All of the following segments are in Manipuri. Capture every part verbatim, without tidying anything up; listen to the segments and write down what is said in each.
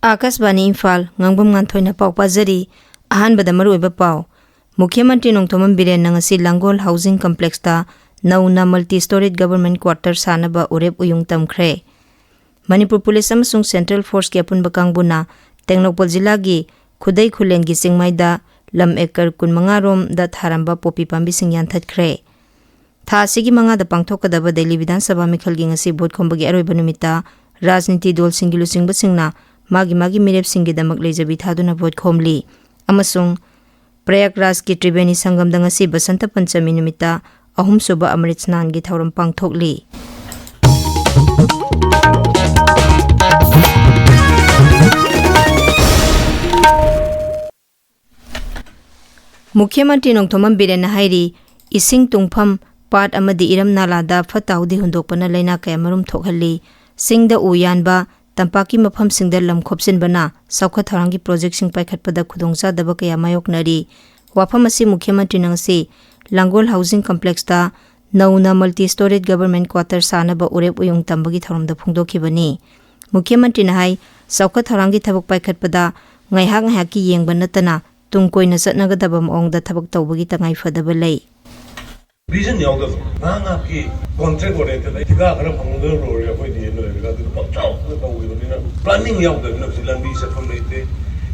ꯑꯥꯀꯥꯁꯕꯥꯅꯤ ꯏꯝꯐꯥꯜ, ꯉꯥꯡꯕꯝ ꯉꯥꯟꯊꯣꯏꯅ ꯄꯥꯎ ꯄꯥꯖꯔꯤ꯫ ꯑꯍꯥꯟꯕꯗ ꯃꯔꯨꯑꯣꯏꯕ ꯄꯥꯎ꯫ ꯃꯨꯈ꯭ꯌ ꯃꯟꯇ꯭ꯔꯤ ꯅꯣꯡꯊꯣꯝꯕꯝ ꯕꯤꯔꯦꯟꯅ ꯉꯁꯤ ꯂꯥꯡꯒꯣꯜ ꯍꯥꯎꯁꯤꯡ ꯀꯝꯄ꯭ꯂꯦꯛꯁꯇ ꯅꯧꯅ ꯃꯜꯇꯤ ꯁ꯭ꯇꯣꯔꯦꯖ ꯒꯚꯔꯟꯃꯦꯟꯠ ꯀ꯭ꯋꯥꯔꯇꯔ ꯁꯥꯅꯕ ꯎꯔꯦꯞ ꯎꯌꯨꯡ ꯇꯝꯈ꯭ꯔꯦ꯫ ꯃꯅꯤꯄꯨꯔ ꯄꯨꯂꯤꯁ ꯑꯃꯁꯨꯡ ꯁꯦꯟꯇ꯭ꯔꯦꯜ ꯐꯣꯔꯁꯀꯤ ꯑꯄꯨꯟꯕ ꯀꯥꯡꯕꯨꯅ ꯇꯦꯡꯅꯧꯄꯜ ꯖꯤꯂꯥꯒꯤ ꯈꯨꯗꯩ ꯈꯨꯂꯦꯟꯒꯤ ꯆꯤꯡꯃꯥꯏꯗ ꯂꯝ ꯑꯦꯀꯔ ꯀꯨꯟꯃꯉꯥ ꯔꯣꯝꯗ ꯊꯥꯔꯝꯕ ꯄꯣꯄꯤ ꯄꯥꯝꯕꯤꯁꯤꯡ ꯌꯥꯟꯊꯠꯈ꯭ꯔꯦ꯫ ꯊꯥ ꯑꯁꯤꯒꯤ ꯃꯉꯥꯗ ꯄꯥꯡꯊꯣꯛꯀꯗꯕ ꯗꯦꯜꯂꯤ ꯕꯤꯙꯥꯟ ꯁꯚꯥ ꯃꯤꯈꯜꯒꯤ ꯉꯁꯤ ꯚꯣꯠ ꯈꯣꯝꯕꯒꯤ ꯑꯔꯣꯏꯕ ꯅꯨꯃꯤꯠꯇ ꯔꯥꯖꯅꯤꯇꯤ ꯗꯜꯁꯤꯡꯒꯤ ꯂꯨꯆꯤꯡꯕꯁꯤꯡꯅ ꯃꯥꯒꯤ ꯃꯥꯒꯤ ꯃꯤꯔꯦꯞꯁꯤꯡꯒꯤꯗꯃꯛ ꯂꯩꯖꯕꯤ ꯊꯥꯗꯨꯅ ꯚꯣꯠ ꯈꯣꯝꯂꯤ꯫ ꯑꯃꯁꯨꯡ ꯄ꯭ꯔꯌꯥꯒꯔꯥꯖꯀꯤ ꯇ꯭ꯔꯤꯕꯦꯅꯤ ꯁꯪꯒꯝꯗ ꯉꯁꯤ ꯕꯁꯟꯇ ꯄꯟꯆꯃꯤ ꯅꯨꯃꯤꯠꯇ ꯑꯍꯨꯝꯁꯨꯕ ꯑꯃ꯭ꯔꯤꯠ ꯁ꯭ꯅꯥꯟꯒꯤ ꯊꯧꯔꯝ ꯄꯥꯡꯊꯣꯛꯂꯤ꯫ ꯃꯨꯈ꯭ꯌ ꯃꯟꯇ꯭ꯔꯤ ꯅꯣꯡꯊꯣꯝꯕꯝ ꯕꯤꯔꯦꯟꯅ ꯍꯥꯏꯔꯤ, ꯏꯁꯤꯡ ꯇꯨꯡꯐꯝ, ꯄꯥꯠ ꯑꯃꯗꯤ ꯏꯔꯝ ꯅꯥꯂꯥꯗ ꯐꯠꯇ ꯍꯥꯎꯗꯤ ꯍꯨꯟꯗꯣꯛꯄꯅ ꯂꯥꯏꯅꯥ ꯀꯌꯥꯃꯔꯨꯝ ꯊꯣꯛꯍꯜꯂꯤ꯫ ꯆꯤꯡꯗ ꯎ ꯌꯥꯟꯕ, ꯇꯝꯄꯥꯛꯀꯤ ꯃꯐꯝꯁꯤꯡꯗ ꯂꯝ ꯈꯣꯞꯆꯤꯟꯕꯅ ꯆꯥꯎꯈꯠ ꯊꯧꯔꯥꯡꯒꯤ ꯄ꯭ꯔꯣꯖꯦꯛꯁꯤꯡ ꯄꯥꯏꯈꯠꯄꯗ ꯈꯨꯗꯣꯡꯆꯥꯗꯕ ꯀꯌꯥ ꯃꯥꯌꯣꯛꯅꯔꯤ꯫ ꯋꯥꯐꯝ ꯑꯁꯤ ꯃꯨꯈ꯭ꯌ ꯃꯟꯇ꯭ꯔꯤꯅ ꯉꯁꯤ ꯂꯥꯡꯒꯣꯜ ꯍꯥꯎꯁꯤꯡ ꯀꯝꯄ꯭ꯂꯦꯛꯁꯇ ꯅꯧꯅ ꯃꯜꯇꯤ ꯁ꯭ꯇꯣꯔꯦꯖ ꯒꯚꯔꯟꯃꯦꯟꯠ ꯀ꯭ꯋꯥꯔꯇꯔ ꯁꯥꯅꯕ ꯎꯔꯦꯞ ꯎꯌꯨꯡ ꯇꯝꯕꯒꯤ ꯊꯧꯔꯝꯗ ꯐꯣꯡꯗꯣꯛꯈꯤꯕꯅꯤ꯫ ꯃꯨꯈ꯭ꯌ ꯃꯟꯇ꯭ꯔꯤꯅ ꯍꯥꯏ, ꯆꯥꯎꯈꯠ ꯊꯧꯔꯥꯡꯒꯤ ꯊꯕꯛ ꯄꯥꯏꯈꯠꯄꯗ ꯉꯥꯏꯍꯥꯛ ꯉꯥꯏꯍꯥꯛꯀꯤ ꯌꯦꯡꯕ ꯅꯠꯇꯅ ꯇꯨꯡ ꯀꯣꯏꯅ ꯆꯠꯅꯒꯗꯕ ꯃꯑꯣꯡꯗ ꯊꯕꯛ ꯇꯧꯕꯒꯤ ꯇꯉꯥꯏ ꯐꯗꯕ ꯂꯩ꯫ ꯚꯤꯖꯟ ꯌꯥꯎꯗꯕ, ꯉꯥꯏꯍꯥꯛ ꯉꯥꯏꯍꯥꯛꯀꯤ ꯀꯣꯟꯇ꯭ꯔꯦꯛ ꯑꯣꯔꯤꯌꯦꯟꯇꯦꯗ, ꯊꯤꯀꯥ ꯈꯔ ꯐꯪꯉꯒ ꯂꯣꯏꯔꯦ ꯑꯩꯈꯣꯏꯗꯤ ꯂꯣꯏꯔꯒ ꯑꯗꯨꯅ ꯄꯪꯇꯧꯗ ꯇꯧꯈꯤꯕꯅꯤꯅ, ꯄ꯭ꯂꯥꯅꯤꯡ ꯌꯥꯎꯗꯕꯅꯤꯅ ꯍꯧꯖꯤꯛ ꯂꯝꯕꯤ ꯆꯠꯐꯝ ꯂꯩꯇꯦ꯫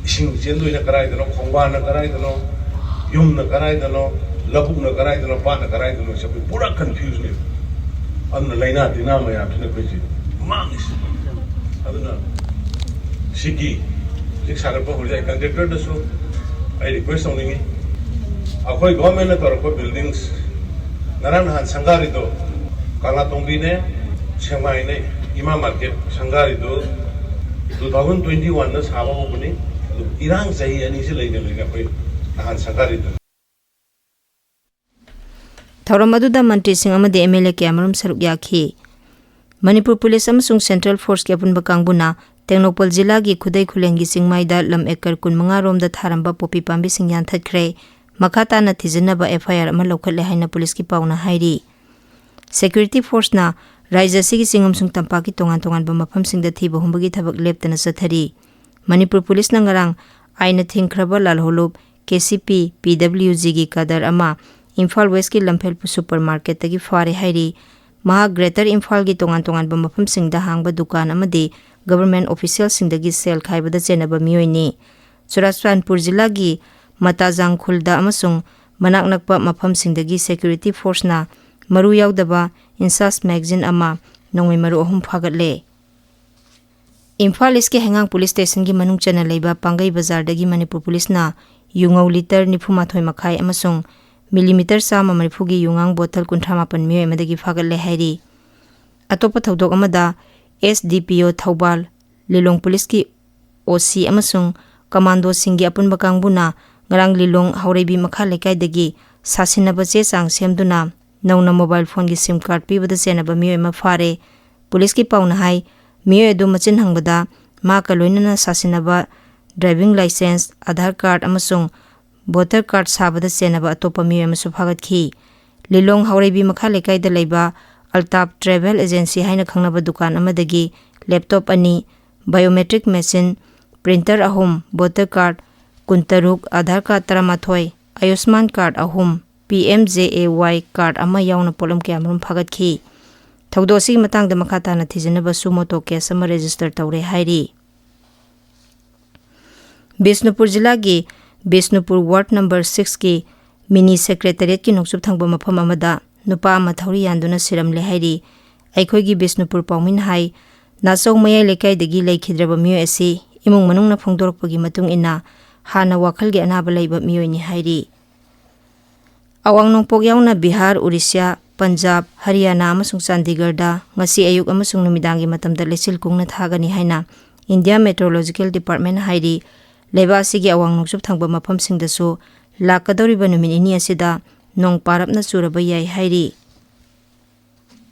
ꯏꯁꯤꯡ ꯆꯦꯟꯗꯣꯏꯅ ꯀꯗꯥꯏꯗꯅꯣ, ꯈꯣꯡꯕꯥꯟꯅ ꯀꯗꯥꯏꯗꯅꯣ, ꯌꯨꯝꯅ ꯀꯗꯥꯏꯗꯅꯣ, ꯂꯧꯕꯨꯛꯅ ꯀꯗꯥꯏꯗꯅꯣ, ꯄꯥꯠꯅ ꯀꯗꯥꯏꯗꯅꯣ ꯆꯠꯄ ꯄꯨꯔꯥ ꯀꯟꯐ꯭ꯌꯨꯖꯅꯦ꯫ ꯑꯗꯨꯅ ꯂꯥꯏꯅꯥ ꯇꯤꯟꯅꯥ ꯃꯌꯥꯝꯁꯤꯅ ꯑꯩꯈꯣꯏꯁꯦ ꯃꯥꯡꯉꯤꯁꯦ꯫ ꯑꯗꯨꯅ ꯁꯤꯒꯤ ꯍꯧꯖꯤꯛ ꯁꯥꯒꯠꯄ ꯍꯧꯔꯤꯁꯦ ꯑꯩ ꯀꯟꯇ꯭ꯔꯦꯛꯇꯔꯗꯁꯨ ꯑꯩ ꯔꯤꯀ꯭ꯋꯦꯁ ꯇꯧꯅꯤꯡꯉꯤ꯫ ꯑꯩꯈꯣꯏ ꯒꯣꯔꯃꯦꯟꯅ ꯇꯧꯔꯛꯄ ꯕꯤꯜꯗꯤꯡꯁ, ꯉꯔꯥꯡ ꯅꯍꯥꯟ ꯁꯪꯒꯥꯔꯤꯗꯣ, ꯀꯪꯂꯥꯇꯣꯡꯕꯤꯅꯦ, ꯁꯦꯛꯃꯥꯏꯅꯦ, ꯏꯃꯥ ꯃꯥꯔꯀꯦꯠ ꯁꯪꯒꯥꯔꯤꯗꯣ ꯇꯨ ꯊꯥꯎꯖꯟ ꯇ꯭ꯋꯦꯟꯇꯤ ꯋꯥꯟꯗ ꯁꯥꯕ ꯍꯧꯕꯅꯤ꯫ ꯑꯗꯨ ꯏꯔꯥꯡ ꯆꯍꯤ ꯑꯅꯤꯁꯤ ꯂꯩꯅ ꯂꯩꯅ ꯑꯩꯈꯣꯏ ꯅꯍꯥꯟ ꯁꯪꯒꯥꯔꯤꯗꯣ꯫ ꯊꯧꯔꯝ ꯑꯗꯨꯗ ꯃꯟꯇ꯭ꯔꯤꯁꯤꯡ ꯑꯃꯗꯤ ꯑꯦꯝ ꯑꯦꯜ ꯑꯦ ꯀꯌꯥꯃꯔꯨꯝ ꯁꯔꯨꯛ ꯌꯥꯈꯤ꯫ ꯃꯅꯤꯄꯨꯔ ꯄꯨꯂꯤꯁ ꯑꯃꯁꯨꯡ ꯁꯦꯟꯇ꯭ꯔꯦꯜ ꯐꯣꯔꯁꯀꯤ ꯑꯄꯨꯟꯕ ꯀꯥꯡꯕꯨꯅ ꯇꯦꯡꯅꯧꯄꯜ ꯖꯤꯂꯥꯒꯤ ꯈꯨꯗꯩ ꯈꯨꯂꯦꯟꯒꯤ ꯆꯤꯡꯃꯥꯏꯗ ꯂꯝ ꯑꯦꯀꯔ ꯀꯨꯟꯃꯉꯥ ꯔꯣꯝꯗ ꯊꯥꯔꯝꯕ ꯄꯣꯄꯤ ꯄꯥꯝꯕꯤꯁꯤꯡ ꯌꯥꯟꯊꯠꯈ꯭ꯔꯦ꯫ ꯃꯈꯥ ꯇꯥꯅ ꯊꯤꯖꯤꯟꯅꯕ ꯑꯦꯐ ꯑꯥꯏ ꯑꯥꯔ ꯑꯃ ꯂꯧꯈꯠꯂꯦ ꯍꯥꯏꯅ ꯄꯨꯂꯤꯁꯀꯤ ꯄꯥꯎꯅ ꯍꯥꯏꯔꯤ꯫ ꯁꯦꯀ꯭ꯌꯨꯔꯤꯇꯤ ꯐꯣꯔꯁꯅ ꯔꯥꯖ꯭ꯌ ꯑꯁꯤꯒꯤ ꯆꯤꯡ ꯑꯃꯁꯨꯡ ꯇꯝꯄꯥꯛꯀꯤ ꯇꯣꯉꯥꯟ ꯇꯣꯉꯥꯟꯕ ꯃꯐꯝꯁꯤꯡꯗ ꯊꯤꯕ ꯍꯨꯝꯕꯒꯤ ꯊꯕꯛ ꯂꯦꯞꯇꯅ ꯆꯠꯊꯔꯤ꯫ ꯃꯅꯤꯄꯨꯔ ꯄꯨꯂꯤꯁꯅ ꯉꯔꯥꯡ ꯑꯥꯏꯟꯅ ꯊꯤꯡꯈ꯭ꯔꯕ ꯂꯥꯜꯍꯧꯂꯨꯞ ꯀꯦ ꯁꯤ ꯄꯤ ꯄꯤ ꯗꯕ꯭ꯂꯤꯎ ꯖꯤꯒꯤ ꯀꯥꯗꯔ ꯑꯃ ꯏꯝꯐꯥꯜ ꯋꯦꯁꯀꯤ ꯂꯝꯐꯦꯜ ꯁꯨꯄꯔ ꯃꯥꯔꯀꯦꯠꯇꯒꯤ ꯐꯥꯔꯦ ꯍꯥꯏꯔꯤ꯫ ꯃꯍꯥꯛ ꯒ꯭ꯔꯦꯇꯔ ꯏꯝꯐꯥꯜꯒꯤ ꯇꯣꯉꯥꯟ ꯇꯣꯉꯥꯟꯕ ꯃꯐꯝꯁꯤꯡꯗ ꯍꯥꯡꯕ ꯗꯨꯀꯥꯟ ꯑꯃꯗꯤ ꯒꯚꯔꯟꯃꯦꯟꯠ ꯑꯣꯐꯤꯁꯤꯌꯦꯜꯁꯤꯡꯗꯒꯤ ꯁꯦꯜ ꯈꯥꯏꯕꯗ ꯆꯦꯟꯅꯕ ꯃꯤꯑꯣꯏꯅꯤ꯫ ꯆꯨꯔꯥꯆꯥꯟꯄꯨꯔ ꯖꯤꯂꯥꯒꯤ ꯃꯇꯥꯖꯥꯡ ꯈꯨꯜꯗ ꯑꯃꯁꯨꯡ ꯃꯅꯥꯛ ꯅꯛꯄ ꯃꯐꯝꯁꯤꯡꯗꯒꯤ ꯁꯦꯀ꯭ꯌꯨꯔꯤꯇꯤ ꯐꯣꯔꯁꯅ ꯃꯔꯨ ꯌꯥꯎꯗꯕ ꯏꯟꯁꯥꯁ ꯃꯦꯒꯥꯖꯤꯟ ꯑꯃ, ꯅꯣꯡꯃꯩ ꯃꯔꯨ ꯑꯍꯨꯝ ꯐꯥꯒꯠꯂꯦ꯫ ꯏꯝꯐꯥꯜ ꯏꯁꯀꯤ ꯍꯩꯉꯥꯡ ꯄꯨꯂꯤꯁ ꯁ꯭ꯇꯦꯁꯟꯒꯤ ꯃꯅꯨꯡ ꯆꯟꯅ ꯂꯩꯕ ꯄꯥꯡꯒꯩ ꯕꯖꯥꯔꯗꯒꯤ ꯃꯅꯤꯄꯨꯔ ꯄꯨꯂꯤꯁꯅ ꯌꯨꯉꯧ ꯂꯤꯇꯔ ꯅꯤꯐꯨ ꯃꯥꯊꯣꯏ ꯃꯈꯥꯏ ꯑꯃꯁꯨꯡ ꯃꯤꯂꯤꯃꯤꯇꯔ ꯆꯥꯝꯃ ꯃꯔꯤꯐꯨꯒꯤ ꯌꯨꯉꯥꯡ ꯕꯣꯇꯜ ꯀꯨꯟꯊ꯭ꯔꯥ ꯃꯥꯄꯟ ꯃꯤꯑꯣꯏ ꯑꯃꯗꯒꯤ ꯐꯥꯒꯠꯂꯦ ꯍꯥꯏꯔꯤ꯫ ꯑꯇꯣꯞꯄ ꯊꯧꯗꯣꯛ ꯑꯃꯗ, ꯑꯦꯁ ꯗꯤ ꯄꯤ ꯑꯣ ꯊꯧꯕꯥꯜ, ꯂꯤꯂꯣꯡ ꯄꯨꯂꯤꯁꯀꯤ ꯑꯣ ꯁꯤ ꯑꯃꯁꯨꯡ ꯀꯃꯥꯟꯗꯣꯁꯤꯡꯒꯤ ꯑꯄꯨꯟꯕ ꯀꯥꯡꯕꯨꯅ ꯉꯔꯥꯡ ꯂꯤꯂꯣꯡ ꯍꯧꯔꯩꯕꯤ ꯃꯈꯥ ꯂꯩꯀꯥꯏꯗꯒꯤ ꯁꯥꯁꯤꯟꯅꯕ ꯆꯦ ꯆꯥꯡ ꯁꯦꯝꯗꯨꯅ ꯅꯧꯅ ꯃꯣꯕꯥꯏꯜ ꯐꯣꯟꯒꯤ ꯁꯤꯝ ꯀꯥꯔꯗ ꯄꯤꯕꯗ ꯆꯦꯟꯅꯕ ꯃꯤꯑꯣꯏ ꯑꯃ ꯐꯥꯔꯦ꯫ ꯄꯨꯂꯤꯁꯀꯤ ꯄꯥꯎꯅ ꯍꯥꯏ, ꯃꯤꯑꯣꯏ ꯑꯗꯨ ꯃꯆꯤꯟ ꯍꯪꯕꯗ ꯃꯍꯥꯛꯀ ꯂꯣꯏꯅꯅ ꯁꯥꯁꯤꯟꯅꯕ ꯗ꯭ꯔꯥꯏꯚꯤꯡ ꯂꯥꯏꯁꯦꯟꯁ, ꯑꯥꯙꯥꯔ ꯀꯥꯔꯗ ꯑꯃꯁꯨꯡ ꯚꯣꯇꯔ ꯀꯥꯔꯗ ꯁꯥꯕꯗ ꯆꯦꯟꯅꯕ ꯑꯇꯣꯞꯄ ꯃꯤꯑꯣꯏ ꯑꯃꯁꯨ ꯐꯥꯒꯠꯈꯤ꯫ ꯂꯤꯂꯣꯡ ꯍꯧꯔꯩꯕꯤ ꯃꯈꯥ ꯂꯩꯀꯥꯏꯗ ꯂꯩꯕ ꯑꯜꯇꯥꯞ ꯇ꯭ꯔꯦꯚꯦꯜ ꯑꯦꯖꯦꯟꯁꯤ ꯍꯥꯏꯅ ꯈꯪꯅꯕ ꯗꯨꯀꯥꯟ ꯑꯃꯗꯒꯤ ꯂꯦꯞꯇꯣꯞ ꯑꯅꯤ, ꯕꯥꯏꯑꯣꯃꯦꯇ꯭ꯔꯤꯛ ꯃꯦꯆꯤꯟ, ꯄ꯭ꯔꯤꯟꯇꯔ ꯑꯍꯨꯝ, ꯚꯣꯇꯔ ꯀꯥꯔꯗ ꯀꯨꯟꯇꯔꯨꯛ, ꯑꯥꯙꯥꯔ ꯀꯥꯔꯗ ꯇꯔꯥꯃꯥꯊꯣꯏ, ꯑꯌꯨꯁꯃꯥꯟ ꯀꯥꯔꯗ ꯑꯍꯨꯝ, ꯄꯤ ꯑꯦꯝ ꯖꯦ ꯑꯦ ꯋꯥꯏ ꯀꯥꯔꯗ ꯑꯃ ꯌꯥꯎꯅ ꯄꯣꯠꯂꯝ ꯀꯌꯥꯃꯔꯨꯝ ꯐꯥꯒꯠꯈꯤ꯫ ꯊꯧꯗꯣꯛ ꯑꯁꯤꯒꯤ ꯃꯇꯥꯡꯗ ꯃꯈꯥ ꯇꯥꯅ ꯊꯤꯖꯤꯟꯅꯕ ꯁꯨꯃꯣ ꯇꯣ ꯀꯦꯁ ꯑꯃ ꯔꯦꯖꯤꯁꯇꯔ ꯇꯧꯔꯦ ꯍꯥꯏꯔꯤ꯫ ꯕꯤꯁꯅꯨꯄꯨꯔ ꯖꯤꯂꯥꯒꯤ ꯕꯤꯁꯅꯨꯄꯨꯔ ꯋꯥꯔꯗ ꯅꯝꯕꯔ ꯁꯤꯛꯁꯀꯤ ꯃꯤꯅꯤ ꯁꯦꯀ꯭ꯔꯦꯇꯔꯤꯌꯦꯠꯀꯤ ꯅꯣꯡꯆꯨꯞ ꯊꯪꯕ ꯃꯐꯝ ꯑꯃꯗ ꯅꯨꯄꯥ ꯑꯃ ꯊꯧꯔꯤ ꯌꯥꯟꯗꯨꯅ ꯁꯤꯔꯝꯂꯦ ꯍꯥꯏꯔꯤ꯫ ꯑꯩꯈꯣꯏꯒꯤ ꯕꯤꯁꯅꯨꯄꯨꯔ ꯄꯥꯎꯃꯤꯅ ꯍꯥꯏ, ꯅꯥꯆꯧ ꯃꯌꯥꯏ ꯂꯩꯀꯥꯏꯗꯒꯤ ꯂꯩꯈꯤꯗ꯭ꯔꯕ ꯃꯤꯑꯣꯏ ꯑꯁꯤ ꯏꯃꯨꯡ ꯃꯅꯨꯡꯅ ꯐꯣꯡꯗꯣꯔꯛꯄꯒꯤ ꯃꯇꯨꯡ ꯏꯟꯅ ꯍꯥꯟꯅ ꯋꯥꯈꯜꯒꯤ ꯑꯅꯥꯕ ꯂꯩꯕ ꯃꯤꯑꯣꯏꯅꯤ ꯍꯥꯏꯔꯤ꯫ ꯑꯋꯥꯡ ꯅꯣꯡꯄꯣꯛ ꯌꯥꯎꯅ ꯕꯤꯍꯥꯔ, ꯎꯔꯤꯁ꯭ꯌꯥ, ꯄꯟꯖꯥꯕ, ꯍꯔꯤꯌꯥꯅꯥ ꯑꯃꯁꯨꯡ ꯆꯥꯟꯗꯤꯒꯔꯗ ꯉꯁꯤ ꯑꯌꯨꯛ ꯑꯃꯁꯨꯡ ꯅꯨꯃꯤꯗꯥꯡꯒꯤ ꯃꯇꯝꯗ ꯂꯩꯆꯤꯜ ꯀꯨꯡꯅ ꯊꯥꯒꯅꯤ ꯍꯥꯏꯅ ꯏꯟꯗꯤꯌꯥ ꯃꯦꯇ꯭ꯔꯣꯂꯣꯖꯤꯀꯦꯜ ꯗꯤꯄꯥꯔꯠꯃꯦꯟꯠꯅ ꯍꯥꯏꯔꯤ꯫ ꯂꯩꯕꯥꯛ ꯑꯁꯤꯒꯤ ꯑꯋꯥꯡ ꯅꯣꯡꯆꯨꯞ ꯊꯪꯕ ꯃꯐꯝꯁꯤꯡꯗꯁꯨ ꯂꯥꯛꯀꯗꯧꯔꯤꯕ ꯅꯨꯃꯤꯠ ꯅꯤꯅꯤ ꯑꯁꯤꯗ ꯅꯣꯡ ꯄꯥꯔꯞꯅ ꯆꯨꯔꯕ ꯌꯥꯏ ꯍꯥꯏꯔꯤ꯫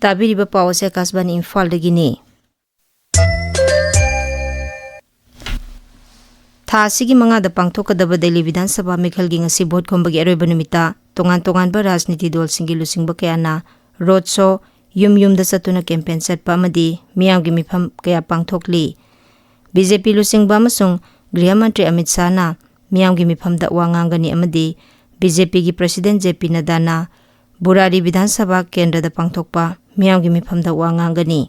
ꯇꯥꯕꯤꯔꯤꯕ ꯄꯥꯎ ꯑꯁꯤ ꯑꯀꯥꯁꯕꯥꯅꯤ ꯏꯝꯐꯥꯜꯗꯒꯤꯅꯤ꯫ ꯊꯥ ꯑꯁꯤꯒꯤ ꯃꯉꯥꯗ ꯄꯥꯡꯊꯣꯛꯀꯗꯕ ꯗꯦꯜꯂꯤ ꯕꯤꯙꯥꯟ ꯁꯚꯥ ꯃꯤꯈꯜꯒꯤ ꯉꯁꯤ ꯚꯣꯠ ꯈꯣꯝꯕꯒꯤ ꯑꯔꯣꯏꯕ ꯅꯨꯃꯤꯠꯇ ꯇꯣꯉꯥꯟ ꯇꯣꯉꯥꯟꯕ ꯔꯥꯖꯅꯤꯇꯤ ꯗꯜꯁꯤꯡꯒꯤ ꯂꯨꯆꯤꯡꯕ ꯀꯌꯥꯅ ꯔꯣꯗ ꯁꯣ, ꯌꯨꯝ ꯌꯨꯝꯗ ꯆꯠꯇꯨꯅ ꯀꯦꯝꯄꯦꯟ ꯆꯠꯄ ꯑꯃꯗꯤ ꯃꯤꯌꯥꯝꯒꯤ ꯃꯤꯐꯝ ꯀꯌꯥ ꯄꯥꯡꯊꯣꯛꯂꯤ꯫ ꯕꯤ ꯖꯦ ꯄꯤ ꯂꯨꯆꯤꯡꯕ ꯑꯃꯁꯨꯡ ꯒ꯭ꯔꯤꯍ ꯃꯟꯇ꯭ꯔꯤ ꯑꯃꯤꯠ ꯁꯥꯍꯅ ꯃꯤꯌꯥꯝꯒꯤ ꯃꯤꯐꯝꯗ ꯋꯥ ꯉꯥꯡꯒꯅꯤ ꯑꯃꯗꯤ ꯕꯤ ꯖꯦ ꯄꯤꯒꯤ ꯄ꯭ꯔꯁꯤꯗꯦꯟ ꯖꯦ ꯄꯤ ꯅꯗꯥꯅ ꯕꯨꯔꯥꯔꯤ ꯕꯤꯙꯥꯟ ꯁꯚꯥ ꯀꯦꯟꯗ꯭ꯔꯗ ꯄꯥꯡꯊꯣꯛꯄ ꯃꯤꯌꯥꯝꯒꯤ ꯃꯤꯐꯝꯗ ꯋꯥ ꯉꯥꯡꯒꯅꯤ꯫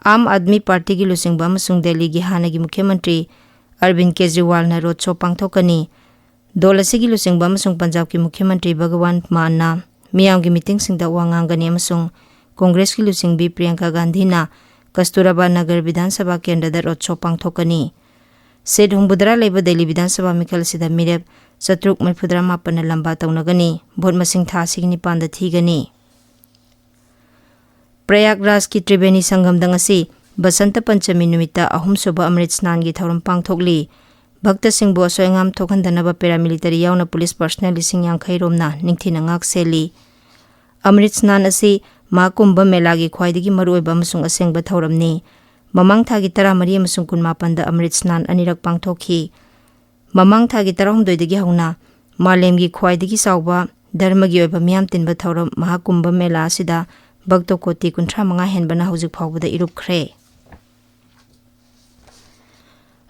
ꯑꯥꯝ ꯑꯥꯗꯃꯤ ꯄꯥꯔꯇꯤꯒꯤ ꯂꯨꯆꯤꯡꯕ ꯑꯃꯁꯨꯡ ꯗꯦꯜꯂꯤꯒꯤ ꯍꯥꯟꯅꯒꯤ ꯃꯨꯈ꯭ꯌ ꯃꯟꯇ꯭ꯔꯤ ꯑꯔꯕꯤꯟ ꯀꯦꯖ꯭ꯔꯤꯋꯥꯜꯅ ꯔꯣꯗ ꯁꯣ ꯄꯥꯡꯊꯣꯛꯀꯅꯤ꯫ ꯗꯣꯜ ꯑꯁꯤꯒꯤ ꯂꯨꯆꯤꯡꯕ ꯑꯃꯁꯨꯡ ꯄꯟꯖꯥꯕꯀꯤ ꯃꯨꯈ꯭ꯌ ꯃꯟꯇ꯭ꯔꯤ ꯚꯒꯋꯥꯟ ꯃꯥꯟꯅ ꯃꯤꯌꯥꯝꯒꯤ ꯃꯤꯇꯤꯡꯁꯤꯡꯗ ꯋꯥ ꯉꯥꯡꯒꯅꯤ ꯑꯃꯁꯨꯡ ꯀꯣꯡꯒ꯭ꯔꯦꯁꯀꯤ ꯂꯨꯆꯤꯡꯕꯤ ꯄ꯭ꯔꯤꯌꯥꯡꯀꯥ ꯒꯥꯟꯙꯤꯅ ꯀꯁꯇꯨꯔꯕꯥ ꯅꯒꯔ ꯕꯤꯙꯥꯟ ꯁꯚꯥ ꯀꯦꯟꯗ꯭ꯔꯗ ꯔꯣꯗ ꯁꯣ ꯄꯥꯡꯊꯣꯛꯀꯅꯤ꯫ ꯁꯤꯠ ꯍꯨꯝꯐꯨꯇꯔꯥ ꯂꯩꯕ ꯗꯦꯜꯂꯤ ꯕꯤꯙꯥꯟ ꯁꯚꯥ ꯃꯤꯈꯜ ꯑꯁꯤꯗ ꯃꯤꯔꯦꯞ ꯆꯥꯇ꯭ꯔꯨꯛ ꯃꯔꯤꯐꯨꯇꯔꯥ ꯃꯥꯄꯟꯅ ꯂꯝꯕꯥ ꯇꯧꯅꯒꯅꯤ꯫ ꯚꯣꯠ ꯃꯁꯤꯡ ꯊꯥ ꯑꯁꯤꯒꯤ ꯅꯤꯄꯥꯟꯗ ꯊꯤꯒꯅꯤ꯫ ꯄ꯭ꯔꯌꯥꯒꯔꯥꯖꯀꯤ ꯇ꯭ꯔꯤꯕꯦꯅꯤ ꯁꯪꯒꯝꯗ ꯉꯁꯤ ꯕꯁꯟꯇ ꯄꯟꯆꯃꯤ ꯅꯨꯃꯤꯠꯇ ꯑꯍꯨꯝꯁꯨꯕ ꯑꯃ꯭ꯔꯤꯠ ꯁ꯭ꯅꯥꯟꯒꯤ ꯊꯧꯔꯝ ꯄꯥꯡꯊꯣꯛꯂꯤ꯫ ꯚꯛꯇꯁꯤꯡꯕꯨ ꯑꯁꯣꯏ ꯑꯉꯥꯝ ꯊꯣꯛꯍꯟꯗꯅꯕ ꯄꯦꯔꯥꯃꯤꯂꯤꯇꯔꯤ ꯌꯥꯎꯅ ꯄꯨꯂꯤꯁ ꯄꯔꯁꯅꯦꯜ ꯂꯤꯁꯤꯡ ꯌꯥꯡꯈꯩ ꯔꯣꯝꯅ ꯅꯤꯡꯊꯤꯅ ꯉꯥꯛ ꯁꯦꯜꯂꯤ꯫ ꯑꯃ꯭ꯔꯤꯠ ꯁ꯭ꯅꯥꯟ ꯑꯁꯤ ꯃꯍꯥꯀꯨꯝꯚ ꯃꯦꯂꯥꯒꯤ ꯈ꯭ꯋꯥꯏꯗꯒꯤ ꯃꯔꯨꯑꯣꯏꯕ ꯑꯃꯁꯨꯡ ꯑꯁꯦꯡꯕ ꯊꯧꯔꯝꯅꯤ꯫ ꯃꯃꯥꯡ ꯊꯥꯒꯤ ꯇꯔꯥꯃꯔꯤ ꯑꯃꯁꯨꯡ ꯀꯨꯟꯃꯥꯄꯟꯗ ꯑꯃ꯭ꯔꯤꯠ ꯁ꯭ꯅꯥꯟ ꯑꯅꯤꯔꯛ ꯄꯥꯡꯊꯣꯛꯈꯤ꯫ ꯃꯃꯥꯡ ꯊꯥꯒꯤ ꯇꯔꯥꯍꯨꯝꯗꯣꯏꯗꯒꯤ ꯍꯧꯅ ꯃꯥꯂꯦꯝꯒꯤ ꯈ꯭ꯋꯥꯏꯗꯒꯤ ꯆꯥꯎꯕ ꯙꯔꯃꯒꯤ ꯑꯣꯏꯕ ꯃꯤꯌꯥꯝ ꯇꯤꯟꯕ ꯊꯧꯔꯝ ꯃꯍꯥꯀꯨꯝꯚ ꯃꯦꯂꯥ ꯑꯁꯤꯗ ꯚꯛꯇ ꯀꯣꯇꯤ ꯀꯨꯟꯊ꯭ꯔꯥ ꯃꯉꯥ ꯍꯦꯟꯕꯅ ꯍꯧꯖꯤꯛ ꯐꯥꯎꯕꯗ ꯏꯔꯨꯞꯈ꯭ꯔꯦ꯫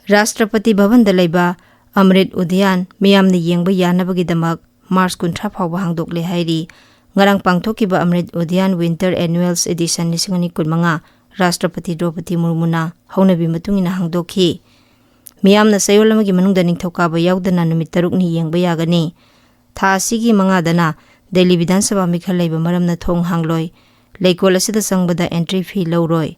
ꯔꯥꯁꯇ꯭ꯔꯄꯇꯤ ꯚꯕꯟꯗ ꯂꯩꯕ ꯑꯃ꯭ꯔꯤꯠ ꯎꯗꯤꯌꯥꯟ ꯃꯤꯌꯥꯝꯅ ꯌꯦꯡꯕ ꯌꯥꯅꯕꯒꯤꯗꯃꯛ ꯃꯥꯔꯆ ꯀꯨꯟꯊ꯭ꯔꯥ ꯐꯥꯎꯕ ꯍꯥꯡꯗꯣꯛꯂꯦ ꯍꯥꯏꯔꯤ꯫ ꯉꯔꯥꯡ ꯄꯥꯡꯊꯣꯛꯈꯤꯕ ꯑꯃ꯭ꯔꯤꯠ ꯎꯗꯤꯌꯥꯟ ꯋꯤꯟꯇꯔ ꯑꯦꯅꯨꯋꯦꯜꯁ ꯑꯦꯗꯤꯁꯟ ꯂꯤꯁꯤꯡ ꯑꯅꯤ ꯀꯨꯟꯃꯉꯥ ꯔꯥꯁꯇ꯭ꯔꯄꯇꯤ ꯗ꯭ꯔꯧꯄꯗꯤ ꯃꯨꯔꯃꯨꯅ ꯍꯧꯅꯕꯤ ꯃꯇꯨꯡ ꯏꯟꯅ ꯍꯥꯡꯗꯣꯛꯈꯤ꯫ ꯃꯤꯌꯥꯝꯅ ꯆꯌꯣꯜ ꯑꯃꯒꯤ ꯃꯅꯨꯡꯗ ꯅꯤꯡꯊꯧꯀꯥꯕ ꯌꯥꯎꯗꯅ ꯅꯨꯃꯤꯠ ꯇꯔꯨꯛꯅꯤ ꯌꯦꯡꯕ ꯌꯥꯒꯅꯤ꯫ ꯊꯥ ꯑꯁꯤꯒꯤ ꯃꯉꯥꯗꯅ ꯗꯦꯜꯂꯤ ꯕꯤꯙꯥꯟ ꯁꯚꯥ ꯃꯤꯈꯜ ꯂꯩꯕ ꯃꯔꯝꯅ ꯊꯣꯡ ꯍꯥꯡꯂꯣꯏ꯫ ꯂꯩꯀꯣꯜ ꯑꯁꯤꯗ ꯆꯪꯕꯗ ꯑꯦꯟꯇ꯭ꯔꯤ ꯐꯤ ꯂꯧꯔꯣꯏ꯫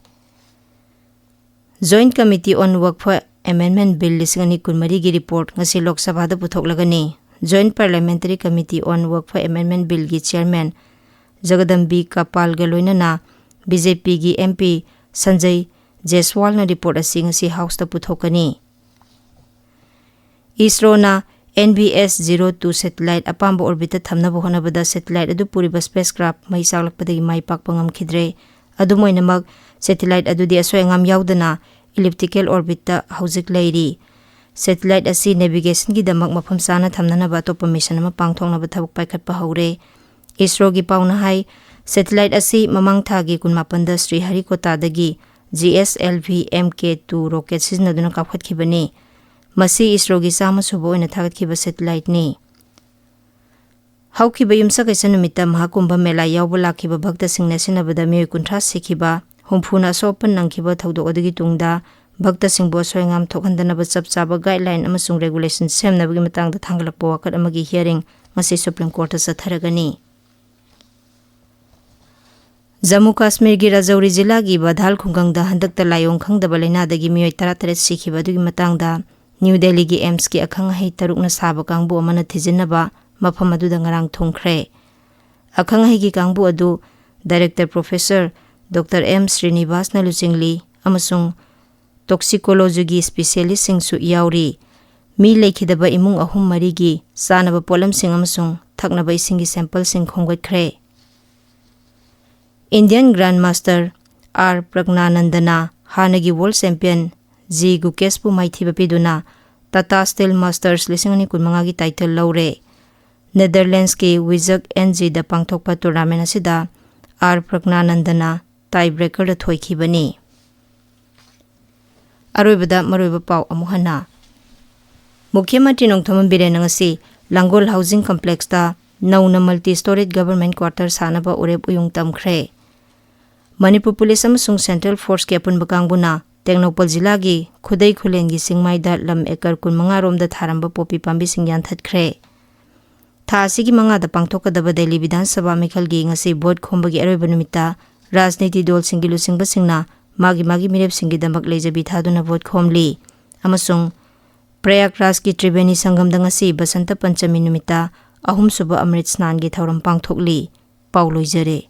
Joint Committee on Waqf Amendment Bill ꯂꯤꯁꯤꯡ ꯑꯅꯤ ꯀꯨꯟꯃꯔꯤꯒꯤ ꯔꯤꯄꯣꯔꯠ ꯉꯁꯤ ꯂꯣꯛ ꯁꯚꯥꯗ ꯄꯨꯊꯣꯛꯂꯒꯅꯤ꯫ Joint Parliamentary Committee on Waqf Amendment Billꯒꯤ ꯆꯤꯌꯔꯃꯦꯟ ꯖꯒꯗꯝꯕꯤ ꯀꯄꯥꯜꯒ ꯂꯣꯏꯅꯅ ꯕꯤ ꯖꯦ ꯄꯤꯒꯤ ꯑꯦꯝ ꯄꯤ ꯁꯟꯖꯌ ꯖꯦꯁꯋꯥꯜꯅ ꯔꯤꯄꯣꯔꯠ ꯑꯁꯤ ꯉꯁꯤ ꯍꯥꯎꯁꯇ ꯄꯨꯊꯣꯛꯀꯅꯤ꯫ ꯏꯁꯔꯣꯅ N V S zero two satellite ꯑꯄꯥꯝꯕ ꯑꯣꯔꯕꯤꯠꯇ ꯊꯝꯅꯕ ꯍꯣꯠꯅꯕꯗ ꯁꯦꯇꯤꯂꯥꯏꯠ ꯑꯗꯨ ꯄꯨꯔꯤꯕ ꯁ꯭ꯄꯦꯁ ꯀ꯭ꯔꯥꯐ ꯃꯩ ꯆꯥꯛꯂꯛꯄꯗꯒꯤ ꯃꯥꯏ ꯄꯥꯛꯄ ꯉꯝꯈꯤꯗ꯭ꯔꯦ꯫ ꯑꯗꯨꯝ ꯑꯣꯏꯅꯃꯛ, ꯁꯦꯇꯤꯂꯥꯏꯠ ꯑꯗꯨꯗꯤ ꯑꯁꯣꯏ ꯑꯉꯥꯝ ꯌꯥꯎꯗꯅ ꯏꯂꯤꯞꯇꯤꯀꯦꯜ ꯑꯣꯔꯕꯤꯠꯇ ꯍꯧꯖꯤꯛ ꯂꯩꯔꯤ꯫ ꯁꯦꯇꯤꯂꯥꯏꯠ ꯑꯁꯤ ꯅꯦꯚꯤꯒꯦꯁꯟꯒꯤꯗꯃꯛ ꯃꯐꯝ ꯆꯥꯅ ꯊꯝꯅꯅꯕ ꯑꯇꯣꯞꯄ ꯃꯤꯁꯟ ꯑꯃ ꯄꯥꯡꯊꯣꯛꯅꯕ ꯊꯕꯛ ꯄꯥꯏꯈꯠꯄ ꯍꯧꯔꯦ꯫ ꯏꯁꯔꯣꯒꯤ ꯄꯥꯎꯅ ꯍꯥꯏ, ꯁꯦꯇꯤꯂꯥꯏꯠ ꯑꯁꯤ ꯃꯃꯥꯡ ꯊꯥꯒꯤ ꯀꯨꯟꯃꯥꯄꯟꯗ ꯁ꯭ꯔꯤꯍꯔꯤꯀꯣꯇꯥꯗꯒꯤ G S L V M K two rocket ꯁꯤꯖꯤꯟꯅꯗꯨꯅ ꯀꯥꯞꯈꯠꯈꯤꯕꯅꯤ꯫ ꯃꯁꯤ ꯏꯁꯔꯣꯒꯤ ꯆꯥꯝꯃ ꯁꯨꯕ ꯑꯣꯏꯅ ꯊꯥꯒꯠꯈꯤꯕ ꯁꯦꯇꯤꯂꯥꯏꯠꯅꯤ꯫ ꯍꯧꯈꯤꯕ ꯌꯨꯝꯁꯀꯩꯁ ꯅꯨꯃꯤꯠꯇ ꯃꯍꯥꯀꯨꯝꯚ ꯃꯦꯂꯥ ꯌꯥꯎꯕ ꯂꯥꯛꯈꯤꯕ ꯚꯛꯇꯁꯤꯡꯅ ꯁꯤꯟꯅꯕꯗ ꯃꯤꯑꯣꯏ ꯀꯨꯟꯊ꯭ꯔꯥ ꯁꯤꯈꯤꯕ, ꯍꯨꯝꯐꯨꯅ ꯑꯁꯣꯛ ꯑꯄꯟ ꯅꯪꯈꯤꯕ ꯊꯧꯗꯣꯛ ꯑꯗꯨꯒꯤ ꯇꯨꯡꯗ ꯚꯛꯇꯁꯤꯡꯕꯨ ꯑꯁꯣꯏ ꯑꯉꯥꯝ ꯊꯣꯛꯍꯟꯗꯅꯕ ꯆꯞ ꯆꯥꯕ ꯒꯥꯏꯗꯂꯥꯏꯟ ꯑꯃꯁꯨꯡ ꯔꯦꯒꯨꯂꯦꯁꯟ ꯁꯦꯝꯅꯕꯒꯤ ꯃꯇꯥꯡꯗ ꯊꯥꯡꯒꯠꯂꯛꯄ ꯋꯥꯀꯠ ꯑꯃꯒꯤ ꯍꯤꯌꯥꯔꯤꯡ ꯉꯁꯤ ꯁꯨꯄ꯭ꯔꯤꯝ ꯀꯣꯔꯠꯇ ꯆꯠꯊꯔꯒꯅꯤ꯫ ꯖꯝꯃꯨ ꯀꯥꯁꯃꯤꯔꯒꯤ ꯔꯥꯖꯧꯔꯤ ꯖꯤꯂꯥꯒꯤ ꯕꯥꯙꯥꯜ ꯈꯨꯡꯒꯪꯗ ꯍꯟꯗꯛꯇ ꯂꯥꯏꯑꯣꯡ ꯈꯪꯗꯕ ꯂꯥꯏꯅꯥꯗꯒꯤ ꯃꯤꯑꯣꯏ ꯇꯔꯥꯇꯔꯦꯠ ꯁꯤꯈꯤꯕ ꯑꯗꯨꯒꯤ ꯃꯇꯥꯡꯗ ꯅ꯭ꯌꯨ ꯗꯦꯜꯂꯤꯒꯤ ꯑꯦꯝꯁꯀꯤ ꯑꯈꯪ ꯑꯍꯩ ꯇꯔꯨꯛꯅ ꯁꯥꯕ ꯀꯥꯡꯕꯨ ꯑꯃꯅ ꯊꯤꯖꯤꯟꯅꯕ ꯃꯐꯝ ꯑꯗꯨꯗ ꯉꯔꯥꯡ ꯊꯨꯡꯈ꯭ꯔꯦ꯫ ꯑꯈꯪ ꯑꯍꯩꯒꯤ ꯀꯥꯡꯕꯨ ꯑꯗꯨ ꯗꯥꯏꯔꯦꯛꯇꯔ ꯄ꯭ꯔꯣꯐꯦꯁꯔ ꯗꯣꯛꯇꯔ ꯑꯦꯝ ꯁ꯭ꯔꯤꯅꯤꯕꯥꯁꯅ ꯂꯨꯆꯤꯡꯂꯤ ꯑꯃꯁꯨꯡ ꯇꯣꯛꯁꯤꯀꯣꯂꯣꯖꯤꯒꯤ ꯁ꯭ꯄꯤꯁꯤꯌꯦꯂꯤꯁꯁꯤꯡꯁꯨ ꯌꯥꯎꯔꯤ꯫ ꯃꯤ ꯂꯩꯈꯤꯗꯕ ꯏꯃꯨꯡ ꯑꯍꯨꯝ ꯃꯔꯤꯒꯤ ꯆꯥꯅꯕ ꯄꯣꯠꯂꯝꯁꯤꯡ ꯑꯃꯁꯨꯡ ꯊꯛꯅꯕ ꯏꯁꯤꯡꯒꯤ ꯁꯦꯝꯄꯜꯁꯤꯡ ꯈꯣꯝꯒꯠꯈ꯭ꯔꯦ꯫ ꯏꯟꯗꯤꯌꯟ ꯒ꯭ꯔꯥꯟꯗ ꯃꯥꯁꯇꯔ ꯑꯥꯔ ꯄ꯭ꯔꯒꯅꯥꯅꯟꯗꯅ ꯍꯥꯟꯅꯒꯤ ꯋꯥꯔꯜꯗ ꯆꯦꯝꯄꯤꯌꯟ ꯖꯤ ꯒꯨꯀꯦꯁꯄꯨ ꯃꯥꯏꯊꯤꯕ ꯄꯤꯗꯨꯅ ꯇꯥꯇꯥ ꯁ꯭ꯇꯤꯜ ꯃꯥꯁꯇꯔꯁ ꯂꯤꯁꯤꯡ ꯑꯅꯤ ꯀꯨꯟꯃꯉꯥꯒꯤ ꯇꯥꯏꯇꯜ ꯂꯧꯔꯦ꯫ ꯅꯦꯗꯔꯂꯦꯟꯁꯀꯤ ꯋꯤꯖꯛ ꯑꯦꯟ ꯖꯤꯗ ꯄꯥꯡꯊꯣꯛꯄ ꯇꯣꯔꯅꯥꯃꯦꯟ ꯑꯁꯤꯗ ꯑꯥꯔ ꯄ꯭ꯔꯒꯅꯥꯅꯟꯗꯅ ꯇꯥꯏ ꯕ꯭ꯔꯦꯀꯔꯗ ꯊꯣꯏꯈꯤꯕꯅꯤ꯫ ꯑꯔꯣꯏꯕꯗ ꯃꯔꯨꯑꯣꯏꯕ ꯄꯥꯎ ꯑꯃꯨꯛ ꯍꯟꯅ꯫ ꯃꯨꯈ꯭ꯌ ꯃꯟꯇ꯭ꯔꯤ ꯅꯣꯡꯊꯣꯝꯕꯝ ꯕꯤꯔꯦꯟꯅ ꯉꯁꯤ ꯂꯥꯡꯒꯣꯜ ꯍꯥꯎꯁꯤꯡ ꯀꯝꯄ꯭ꯂꯦꯛꯁꯇ ꯅꯧꯅ ꯃꯜꯇꯤ ꯁ꯭ꯇꯣꯔꯦꯖ ꯒꯚꯔꯟꯃꯦꯟꯠ ꯀ꯭ꯋꯥꯇꯔ ꯁꯥꯅꯕ ꯎꯔꯦꯞ ꯎꯌꯨꯡ ꯇꯝꯈ꯭ꯔꯦ꯫ ꯃꯅꯤꯄꯨꯔ ꯄꯨꯂꯤꯁ ꯑꯃꯁꯨꯡ ꯁꯦꯟꯇ꯭ꯔꯦꯜ ꯐꯣꯔꯁꯀꯤ ꯑꯄꯨꯟꯕ ꯀꯥꯡꯕꯨꯅ ꯇꯦꯡꯅꯧꯄꯜ ꯖꯤꯂꯥꯒꯤ ꯈꯨꯗꯩ ꯈꯨꯂꯦꯟꯒꯤ ꯆꯤꯡꯃꯥꯏꯗ ꯂꯝ ꯑꯦꯀꯔ ꯀꯨꯟꯃꯉꯥ ꯔꯣꯝꯗ ꯊꯥꯔꯝꯕ ꯄꯣꯄꯤ ꯄꯥꯝꯕꯤꯁꯤꯡ ꯌꯥꯟꯊꯠꯈ꯭ꯔꯦ꯫ ꯊꯥ ꯑꯁꯤꯒꯤ ꯃꯉꯥꯗ ꯄꯥꯡꯊꯣꯛꯀꯗꯕ ꯗꯦꯜꯂꯤ ꯕꯤꯙꯥꯟ ꯁꯚꯥ ꯃꯤꯈꯜꯒꯤ ꯉꯁꯤ ꯚꯣꯠ ꯈꯣꯝꯕꯒꯤ ꯑꯔꯣꯏꯕ ꯅꯨꯃꯤꯠꯇ ꯔꯥꯖꯅꯤꯇꯤ ꯗꯜꯁꯤꯡꯒꯤ ꯂꯨꯆꯤꯡꯕꯁꯤꯡꯅ ꯃꯥꯒꯤ ꯃꯥꯒꯤ ꯃꯤꯔꯦꯞꯁꯤꯡꯒꯤꯗꯃꯛ ꯂꯩꯖꯕꯤ ꯊꯥꯗꯨꯅ ꯚꯣꯠ ꯈꯣꯝꯂꯤ ꯑꯃꯁꯨꯡ ꯄ꯭ꯔꯌꯥꯒꯔꯥꯖꯀꯤ ꯇ꯭ꯔꯤꯕꯦꯅꯤ ꯁꯪꯒꯝꯗ ꯉꯁꯤ ꯕꯁꯟꯇ ꯄꯟꯆꯃꯤ ꯅꯨꯃꯤꯠꯇ ꯑꯍꯨꯝꯁꯨꯕ ꯑꯃ꯭ꯔꯤꯠ ꯁ꯭ꯅꯥꯟꯒꯤ ꯊꯧꯔꯝ ꯄꯥꯡꯊꯣꯛꯂꯤ꯫ ꯄꯥꯎ ꯂꯣꯏꯖꯔꯦ꯫